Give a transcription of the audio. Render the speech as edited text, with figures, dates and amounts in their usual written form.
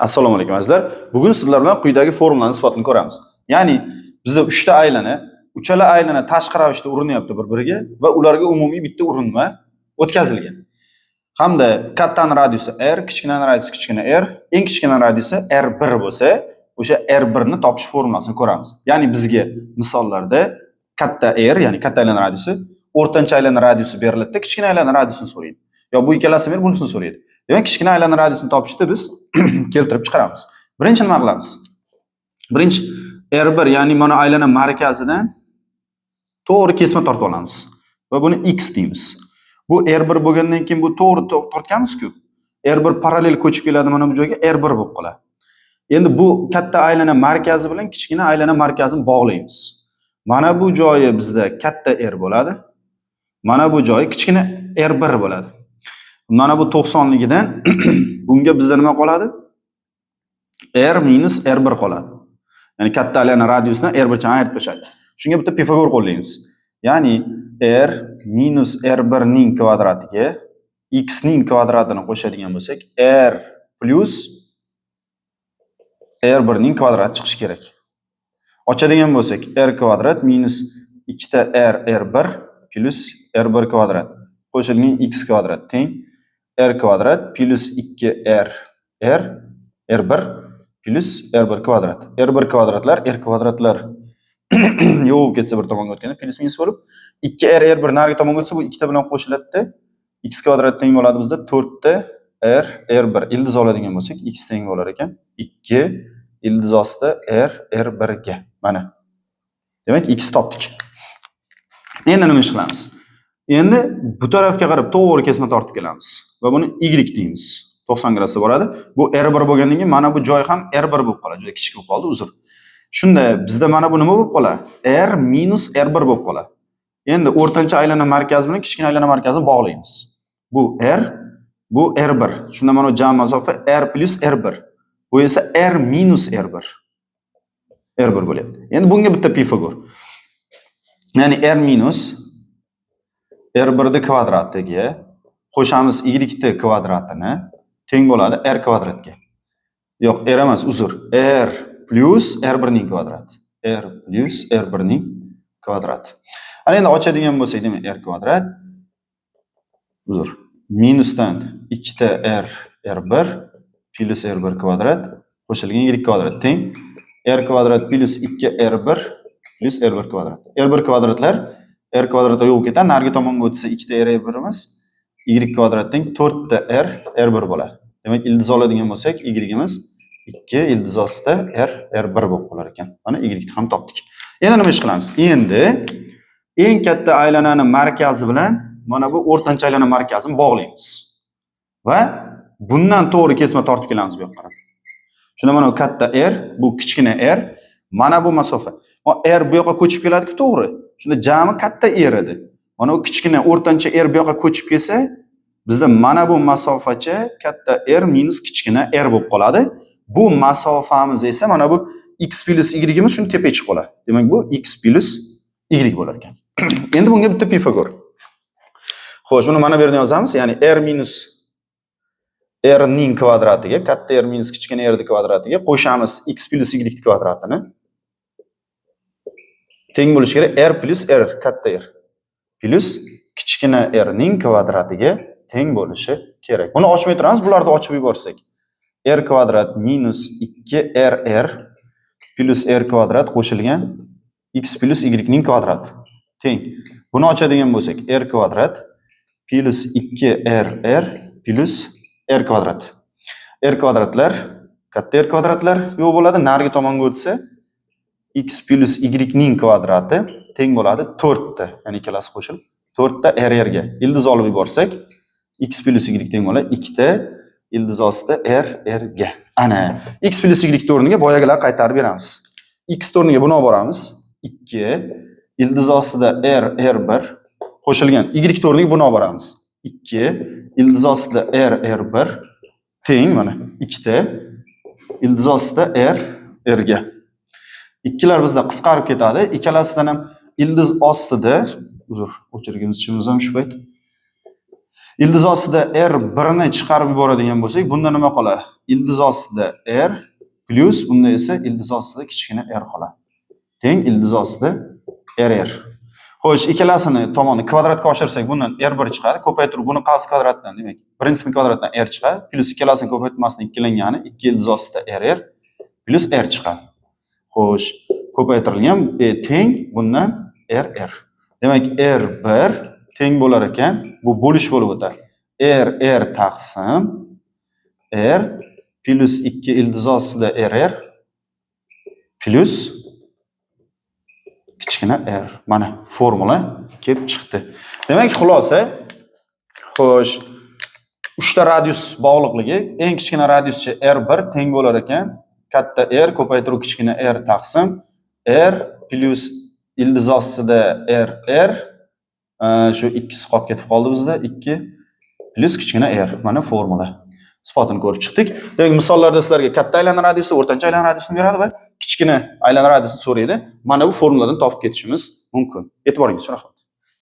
Assalomu alaykum, azizlar. Bugun sizlar bilan quyidagi formulani isbotini ko'ramiz. Ya'ni bizda uchta aylana, uchala aylana tashqi ravishda urinyapti bir-biriga va ularga umumiy bitta urinma o'tkazilgan. Hamda kattani radiusi r, kichkinani radiusi kichkina r, eng kichkina radiusi r1 bo'lsa, o'sha r1 ni topish formulasini ko'ramiz. Ya'ni bizga misollarda katta r, ya'ni katta aylana radiusi, o'rtancha aylana radiusi beriladi, kichkina aylana radiusini so'raydi. Yo bu ikkalasini berib, bunisini so'raydi. Demak, kichkina aylana radiusini topishda biz keltirib chiqaramiz. Birinchi nima qilamiz? Birinchi R1, ya'ni mana aylana markazidan to'g'ri kesma tortib olamiz va buni x deymiz. Bu R1 bo'lgandan keyin bu to'g'ri tortganmiz-ku. R1 parallel ko'chib keladi mana bu joyga, R1 bo'lib qoladi. Endi bu katta aylana markazi bilan kichkina aylana markazini bog'laymiz. Mana bu joyi bizda katta R bo'ladi. Mana bu joyi kichkina R1 bo'ladi. Mana bu 90 ligidan bunga bizda nima qoladi? R minus R1 qoladi. Ya'ni katta aylana radiusidan R1 chani ayirib tashladi. Shunga bitta Pifagor qo'llaymiz. Ya'ni R minus R1 ning kvadratiga x ning kvadratini qo'shadigan bo'lsak, R plus R1 ning kvadrati chiqishi kerak. Ochadigan bo'lsak, R kvadrat minus 2 ta R R1 plus R1 kvadrat qo'shilgan x kvadrat teng R kvadrat plus 2 R R R1 plus R1 kvadrat. R1 kvadratlar, R kvadratlar yo'q bo'lib ketsa, bir tomonga o'tganda plyus minus bo'lib, 2 R R1 narigi tomonga o'tsa, bu ikkita bilan qo'shiladi. X kvadrat teng bo'ladi bizda 4 ta R R1. Ildiz oladigan bo'lsak, x teng bo'lar ekan 2 ildiz ostida R R1 ga. Mana. Demak, x topdik. Endi nima ish qilamiz? Endi bu tarafga qarab to'g'ri kesma tortib kelamiz va buni y deymiz. 90 gradusda boradi. Bu R1 bo'lgandan keyin mana bu joy ham R1 bo'lib qoladi. Juda kichik bo'lib qoldi, uzr. Shunda bizda mana bu nima bo'lib qoladi? R minus R1 bo'lib qoladi. Endi o'rtancha aylana markazi bilan kichkina aylana markazini bog'laymiz. Bu R, bu R1. Shunda mana bu jam masofa R plus R1. Bu esa R minus R1. R1 bo'lyapti. Endi bunga bitta Pifagor. Ya'ni R minus R1 ni kvadratiga qo'shamiz y ni kvadratini teng bo'ladi R kvadratga. Yo'q, R emas, uzr. R plus R1 ning kvadrati. R plus R1 ning kvadrati. Ana endi ochadigan bo'lsak, demak, R kvadrat, uzr, minusdan 2 ta R R1 plus R1 kvadrat qo'shilgan y kvadrat teng R kvadrat plus 2 R1 plus R1 kvadrat. R1 kvadratlar, R kvadratlar yo'q ketadi. Narigi tomonga o'tsa 2 ta R R1imiz y kvadrat teng 4 ta R R1 bo'ladi. Demak, ildiz oladigan bo'lsak, y'imiz 2 ildiz ostida R R1 bo'lib qolar ekan. Mana y ni ham topdik. Endi nima ish qilamiz? Endi eng katta aylanani markazi bilan mana bu o'rtancha aylana markazini bog'laymiz. Va bundan to'g'ri kesma tortib kelamiz bu yoqqa qarab. Shunda mana bu katta R, bu kichkina R, mana bu masofa. R bu yoqqa ko'chib keladi-ku to'g'ri. Shunda jami katta R edi. Mana bu kichkina o'rtancha R bu yoqqa ko'chib kelsa, bizda mana bu masofacha katta R minus kichkina R bo'lib qoladi. Bu masofamiz esa mana bu x plus y'imiz shuni tepaga chiqib qoladi. Demak, bu x plus y bo'lar ekan. Endi bunga bitta Pifagor. Xo'sh, uni mana bu yerda yozamiz. Ya'ni R minus R ning kvadratiga, katta R minus kichkina r ning kvadratiga qo'shamiz x plus y ning kvadratini. Teng bo'lishi kerak R plus R, katta R plus kichkina r ning kvadratiga teng bo'lishi kerak. Buni ochmay turamiz, bularni ochib yuborsak. R kvadrat minus 2 rr plus r kvadrat qo'shilgan x plus y ning kvadrati teng. Buni ochadigan bo'lsak, r kvadrat plus 2 rr plus r kvadrat. R kvadratlar, katta r kvadratlar yo'q bo'ladi. Narigi tomonga o'tsa, x plus y ning kvadrati teng bo'ladi 4 ta, ya'ni ikkalasi qo'shilib 4 ta r r ga. Ildiz olib yuborsak, x plus y teng bo'ladi 2 ta ildiz ostida r r ga. Ana, x plus y o'rniga boyagilar qaytarib beramiz. X o'rniga buni olib boramiz. 2 ildiz ostida r r1 qo'shilgan y o'rniga buni olib boramiz. 2 ildiz ostida r r1 teng mana 2 ta ildiz ostida r r ga. Ikkilar bizda qisqarib ketadi. Ikkalasidan ham ildiz ostida, uzr, o'chirgimiz ham shu payt. Ildiz ostida r 1 ni chiqarib yuboradigan bo'lsak, bunda nima qoladi? Ildiz ostida r plyus, bunda esa ildiz ostida kichkina r qoladi. Teng ildiz ostida rr. Xo'sh, ikkalasini tomoni kvadratga oshirsak, bundan r1 chiqadi. Ko'paytirib buni qavs kvadratdan, demak, birinchisini kvadratdan r chiqadi. Plyus ikkalasini ko'paytirmasini ikkilangani 2 ildiz ostida rr plyus r chiqadi. Xo'sh, ko'paytirilgan teng bundan rr. Demak, r1 teng bo'lar ekan, bu bo'lish bo'lib o'tadi. R r taqsim r plyus 2 ildiz ostida rr plyus kichkina r. Mana formula kelib chiqdi. Demak, xulosa, xo'sh, uchta radius bog'liqligi, eng kichkina radiuschi r1 teng bo'lar ekan katta R ko'paytiruv kichkina r taqsim r plyus ildiz ostida r r, shu ikkisi qolib ketib qoldi bizda, 2 plyus kichkina r. Mana formula isbotini ko'rib chiqdik. Demak, misollarda sizlarga katta aylana radiusi, o'rtancha aylana radiusini beradi va kichkina aylana radiusini so'raydi. Mana bu formuladan topib ketishimiz mumkin. E'tiboringiz uchun rahmat.